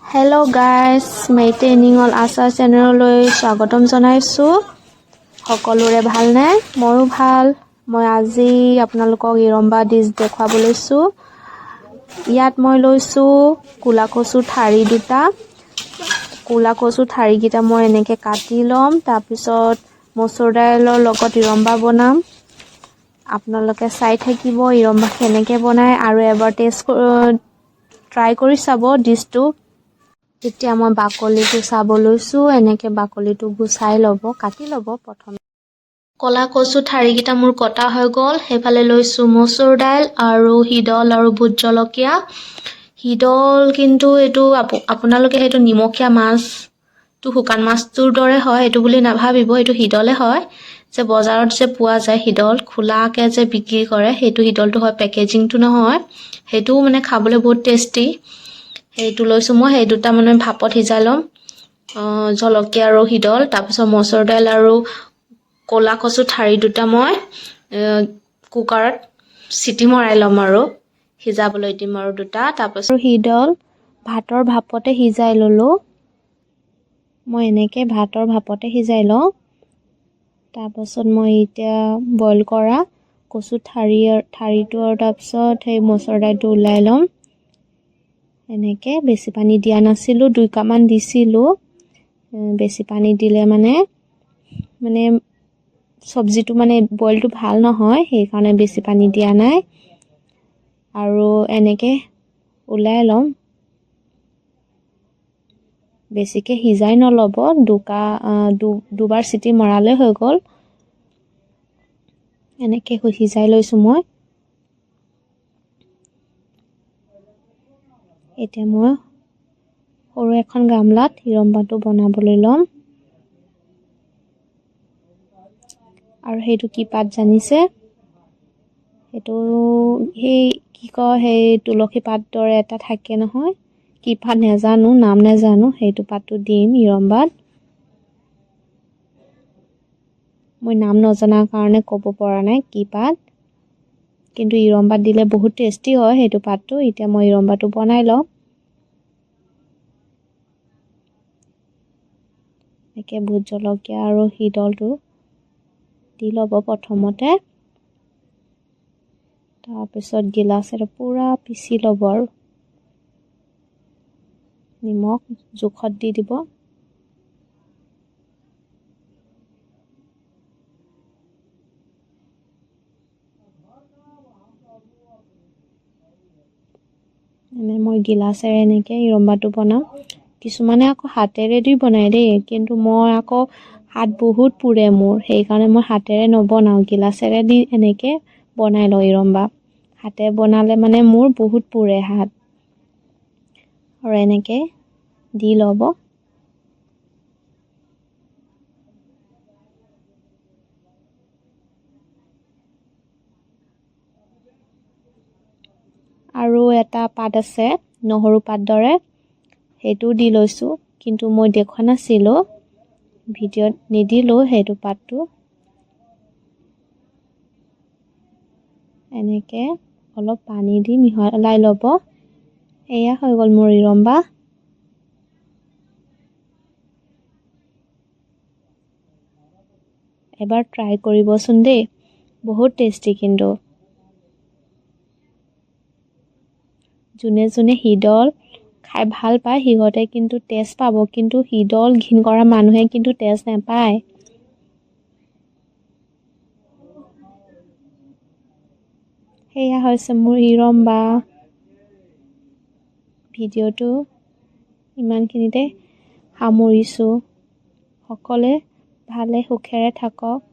Hello' guys, মেইটেইনিং all আছা চেনেললৈ স্বাগতম জনাইছোঁ। সকলোৰে ভালনে? ময়ো ভাল। মই আজি আপোনালোকক ইৰম্বা ডিছ দেখুৱাব লৈছোঁ। ইয়াত মই লৈছোঁ ক'লা কচুৰ ঠাৰি দুটা। ক'লা কচুৰ ঠাৰিকেইটা মই এনেকৈ কাটি ল'ম, তাৰপিছত মচুৰ দাইলৰ লগত ইৰম্বা বনাম। আপোনালোকে চাই থাকিব ইৰম্বা কেনেকৈ বনায় আৰু এবাৰ টেষ্ট ট্ৰাই কৰি চাব ডিছটো। এতিয়া মই বাকলিটো চাব লৈছোঁ। এনেকৈ বাকলিটো গুচাই ল'ব, কাটি ল'ব প্ৰথমে। ক'লা কচু ঠাৰিকেইটা মোৰ কটা হৈ গ'ল। সেইফালে লৈছোঁ মচুৰ দাইল আৰু শিদল আৰু ভোট জলকীয়া। শিদল কিন্তু এইটো আপোনালোকে সেইটো নিমখীয়া মাছটো, শুকান মাছটোৰ দৰে হয় সেইটো বুলি নাভাবিব। এইটো শিদলে হয় যে বজাৰত যে পোৱা যায়, শিদল খোলাকৈ যে বিক্ৰী কৰে, সেইটো শিদলটো হয়, পেকেজিংটো নহয়। সেইটোও মানে খাবলৈ বহুত টেষ্টি। সেইটো লৈছোঁ মই। সেই দুটা মানে ভাপত সিজাই ল'ম, জলকীয়া আৰু শিদল। তাৰপিছত মচুৰ দাইল আৰু ক'লা কচু ঠাৰি দুটা মই কুকাৰত চিটি মৰাই ল'ম আৰু সিজাবলৈ দিম আৰু দুটা। তাৰপাছত শিদল ভাতৰ ভাপতে সিজাই ল'লোঁ। মই এনেকৈ ভাতৰ ভাপতে সিজাই লওঁ। তাৰপাছত মই এতিয়া বইল কৰা কচু ঠাৰিটো আৰু তাৰপিছত সেই মচুৰ দাইলটো ওলাই ল'ম। এনেকৈ বেছি পানী দিয়া নাছিলোঁ, 2 কাপমান দিছিলোঁ। বেছি পানী দিলে মানে মানে চব্জিটো মানে বইলটো ভাল নহয়, সেইকাৰণে বেছি পানী দিয়া নাই। আৰু এনেকৈ ওলাই ল'ম। বেছিকৈ সিজাই নল'ব, দুবাৰ চিটি মৰালে হৈ গ'ল। এনেকৈ সিজাই লৈছোঁ মই। এতিয়া মই সৰু এখন গামলাত ইৰম্বাটো বনাবলৈ ল'ম। আৰু সেইটো কি পাত জানিছে? সেইটো সেই কি কয়, সেই তুলসী পাত দৰে এটা থাকে নহয়, কি পাত নেজানো, নাম নেজানো, সেইটো পাতো দিম ইৰম্বাত। মই নাম নজনাৰ কাৰণে ক'ব পৰা নাই কি পাত, কিন্তু ইৰম্বাত দিলে বহুত টেষ্টি হয় সেইটো পাতটো। এতিয়া মই ইৰম্বাটো বনাই লওঁ। একে ভোট জলকীয়া আৰু শিদলটো দি ল'ব প্ৰথমতে। তাৰপিছত গিলাচেৰে পূৰা পিচি ল'ব আৰু নিমখ জোখত দি দিব। এনে মই গিলাচেৰে এনেকৈ ইৰম্বাটো বনাম। কিছুমানে আকৌ হাতেৰে দি বনায় দেই, কিন্তু মই আকৌ হাত বহুত পুৰে মোৰ, সেইকাৰণে মই হাতেৰে নবনাওঁ, গিলাচেৰে দি এনেকৈ বনাই লওঁ ইৰম্বা। হাতে বনালে মানে মোৰ বহুত পুৰে হাত। আৰু এনেকৈ দি ল'ব। আৰু এটা পাত আছে নহৰু পাত দৰে, সেইটোও দি লৈছোঁ, কিন্তু মই দেখুওৱা নাছিলোঁ, ভিডিঅ'ত নিদিলোঁ সেইটো পাতটো। এনেকৈ অলপ পানী দি মিহলাই ল'ব। এয়া হৈ গ'ল মোৰ ইৰম্বা। এবাৰ ট্ৰাই কৰিবচোন দেই, বহুত টেষ্টি। কিন্তু যোনে যোনে শিদল খাই ভাল পায় সিহঁতে কিন্তু টেষ্ট পাব, কিন্তু শিদল ঘিণ কৰা মানুহে কিন্তু টেষ্ট নাপায়। সেয়া হৈছে মোৰ ইৰম্বা। ভিডিঅ'টো ইমানখিনিতে সামৰিছোঁ। সকলোৱে ভালে সুখেৰে থাকক।